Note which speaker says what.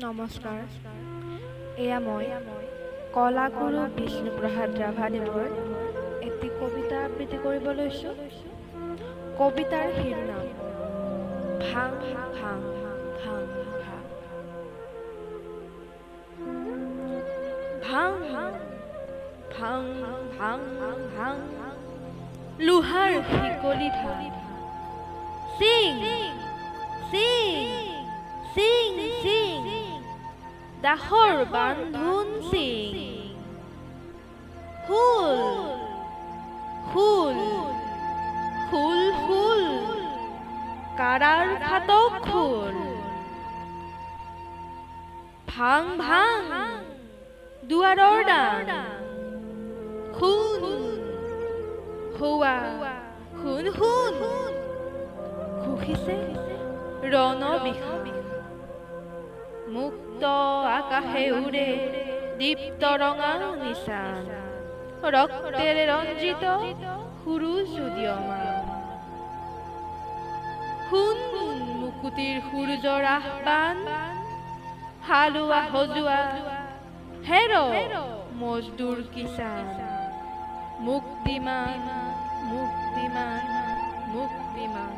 Speaker 1: নমস্কাৰ, এয়া মই কলাগুৰু বিষ্ণুপ্ৰসাদ ৰাভাদেৱৰ এটি কবিতা আবৃত্তি কৰিব লৈছোঁ। কবিতাৰ শিৰোনাম ভাং ভাং ভাং ভাং। ভাং ভাং ভাং ভাং, লোহাৰ শিকলি ভাং, চিং চিং চিং চিং, দাসৰ বান্ধোন চিং, ফুল ফুল ফুল ফুল, কাৰাৰ ফাটক খোল, ভাং ভাং দুৱাৰৰ দান, খুন হোৱা শুন শুন, ঘুষিছে ৰণ বিষা, মুক্ত আকাশে উৰে দীপ্ত ৰঙা নিচান, ৰক্তেৰে ৰঞ্জিত সূৰুজ উদীয়মান। শুন মুকুতিৰ সূৰুযৰ আহ্বান, হালোৱা সজোৱা হেৰ মজদুৰ কিষাণ, মুক্তিমান মুক্তিমান মুক্তিমান।